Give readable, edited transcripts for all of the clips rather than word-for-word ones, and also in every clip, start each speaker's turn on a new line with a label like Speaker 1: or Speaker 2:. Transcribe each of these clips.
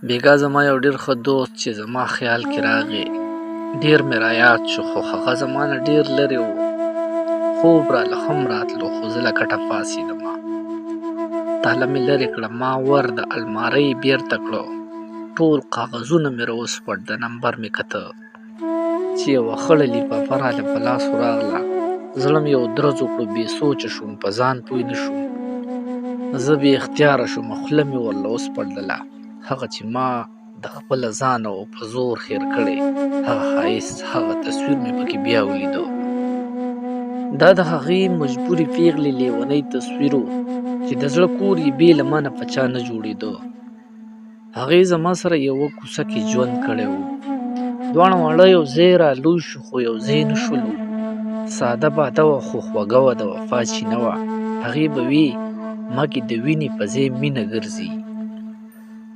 Speaker 1: بیګا زما یو ډېر ښه دوست چې زما خیال کې راغی، ډېر مې رایاد شو، خو هغه زما نه ډېر لرې و. خوب راله هم راتلو، خو زه له کټه پاڅېدمه، تاله مې لرې کړه، ما ور د المارۍ بېرته کړو، ټول کاغذونه مې راوسپړ، د نمبر مې کته چې یوه خړه لفافه راله په لاس راغله. زړه مې یو درز وکړو، بې سوچه شوم، په ځان پوه نه شوم، زه بې اختیاره شوم، خوله مې ورله وسپړله. هغه چې ما د خپله ځانه و په زور هېر کړی، هغه ښایست، هغه تصویر مې پکې بیا ولیدو. دا د هغې مجبورې پیغلې لیونۍ تصویر و چې د زړه کور یې بې له مانه په چا نه جوړېده. هغې زما سره یوه کوڅه کې ژوند کړی و، دواړه واړه یو ځای را لوی شو، خو یو ځای نه شولو. ساده باده وه خو خوږه وه، د وفا چینه وه. هغې به وي ما کې د وینې په ځای مینه ګرځي.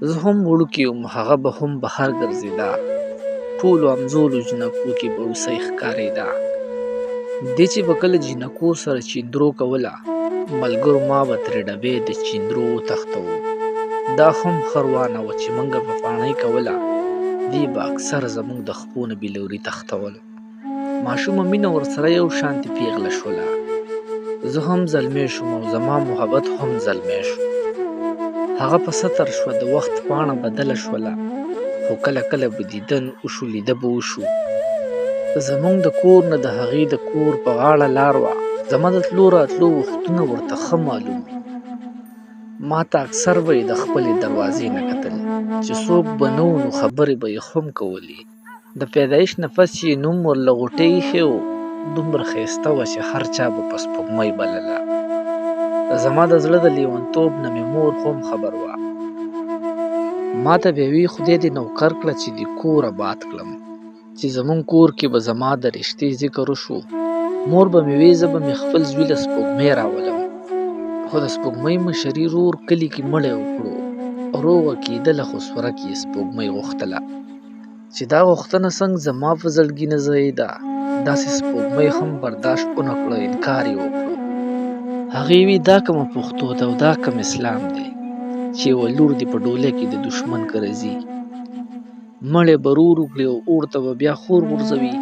Speaker 1: زه هم وړوکی وم، هغه به هم بهر ګرځېده، ټولو همزولو جینکو کې به هوسۍ ښکارېده. دې چې به کله جینکو سره چیندرو کوله، ملګرو ما به ترې ډبې د چیندرو وتښتوو. دا هم ښه روانه وه چې موږ به پاڼۍ کوله، دې به اکثر زموږ د خپو نه بلوري تښتول. ماشومه مینه ورسره یو شانتې پیغله شوله. زه هم زلمی شوم او زما محبت هم زلمی شو. هغه په ستر شوه، د وخت پاڼه بدله شوله، خو کله کله به دیدن وشو، لیده به وشو. زموږ د کور نه د هغې د کور په غاړه لار وه. زما د تلو راتلو وختونه ورته ښه معلوم وو. ما ته اکثر به یې د خپلې دروازې نه کتل، چې څوک به نه وو نو خبرې به یې هم کولې. د پیدایش نه پس چې یې نوم ورله غوټۍ ایښی و، دومره ښایسته وه چې هر چا به په سپوږمۍ بلله. زما د زړه د لیونتوب نه مې مور هم خبر وه. ما ته به وي خدای دې نوکر کړه چې دې کور اباد کړم. چې زمونږ کور کې به زما د رشتې ذکر وشو، مور به مې وې زه به مې خپل زوی له سپوږمۍ راولم. خو د سپوږمۍ مشري رور کلي کې مړی وکړو، روغه کېدله، خو سورک یې سپوږمۍ غوښتله. چې دا غوښتنه څنګه زما په زړګي نه ځایېده، داسې سپوږمۍ هم برداشت ونه کړو، انکار یې وکړو. هغې وی دا کومه پښتو ده او دا کوم اسلام دی چې یوه لور دې په ډولۍ کې د دښمن کره ځي، مړی به رور وکړي او اور ته به بیا خور غورځوي.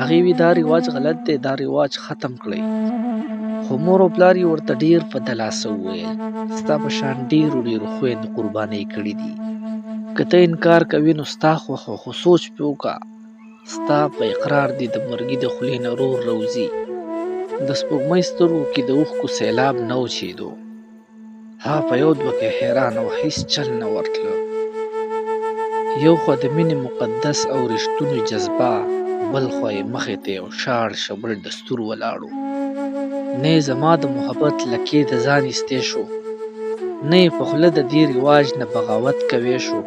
Speaker 1: هغې وی دا رواج غلط دی، دا رواج ختم کړئ. خو مور او پلار یې ورته ډېر په دلاسه وویل، ستا په شان ډېرو ډېرو خویندو قربانۍ کړې دي، که ته انکار کوې نو ستا خوښه، خو سوچ پرې وکړه، ستا په اقرار دې د مرګي د خولې نه رور راوځي. د سپوږمۍ سترګو کې د اوښکو سیلاب نه وچېدو. هغه په یو دوه کې حیرانه وه، هیڅ چل نه ورتله. یو خوا د مینې مقدس او رښتونې جذبه، بل خوا یې مخې ته یو شاړ شبړ دستور ولاړ و. نه یې زما د محبت له قیده ځان ایستی شو، نه یې په خوله د دې رواج نه بغاوت کوی شو.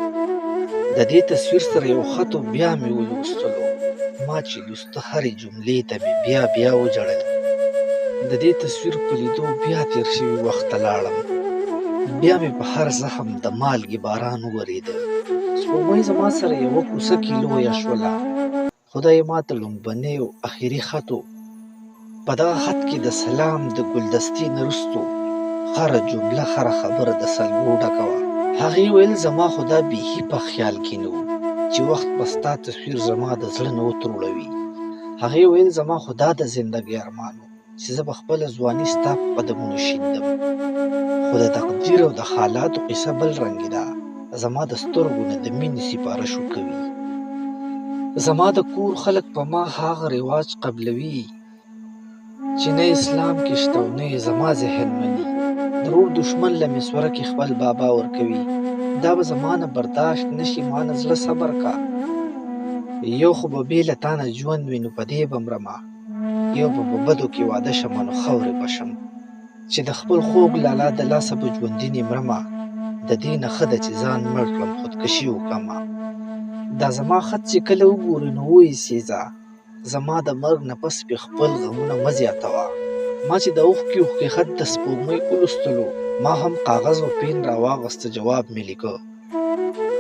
Speaker 1: د دې تصویر سره یو خط و، بیا مې ولوستلو. ما چې لوسته هرې جملې ته مې بیا بیا وژړل. د دې تصویر په لیدو بیا تېر شوي وخت ته لاړم، بیا مې په هر زخم د مالګې باران وورېده. سپوږمۍ زما سره یوه کوڅه کې لویه شوله، خو دا یې ماته لومبنی او اخري خط و. په دغه خط کې د سلام د ګلدستې نه وروسته هره جمله هره خبره د سلګو ډکه وه. هغې ویل زما خو دا بیخي په خیال کې نه و چې وخت به ستا تصویر زما د زړه نه وتروړوي. هغې ویل زما خو دا د زندګۍ ارمان و چې زه به خپله ځواني ستا په قدمونو شیندم، خو د تقدیر او د حالاتو قصه بل رنګې ده، زما د سترګو نه د مینې سفارش کوي. زما د کور خلک په ما هغه رواج قبلوي چې نه اسلام کې شته او نه یې زما ذهن مني. د ورور دښمن له مې سوره کې خپل بابا ورکوي، دا به زما نه برداشت نه شي، ما نه زړه صبر کا. یو خو به بې له تا نه ژوند وي نو په دې به مرمه، یو به په بدو کې واده شمه نو خاورې به شم، چې د خپل خوږ لالا د لاسه به ژوندینې مرمه، د دې نه ښه ده چې ځان مړ کړم، خودکشي وکړمه. دا زما خط چې کله وګوري نو ویې سېځه، زما د مرګ نه پس پې خپل غمونه مه زیاتوه. ما چې د اوښکې اوښکې خط د سپوږمۍ ولوستلو، ما هم کاغذ او پین راواغسته، جواب مې لیکه،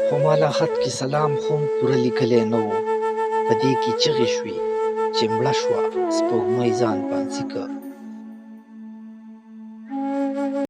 Speaker 1: خو ما لا خط کې سلام هم پوره لیکلی نه و. په دې کې چغې شوې چې مړه شوه سپوږمۍ ځان پانسي که.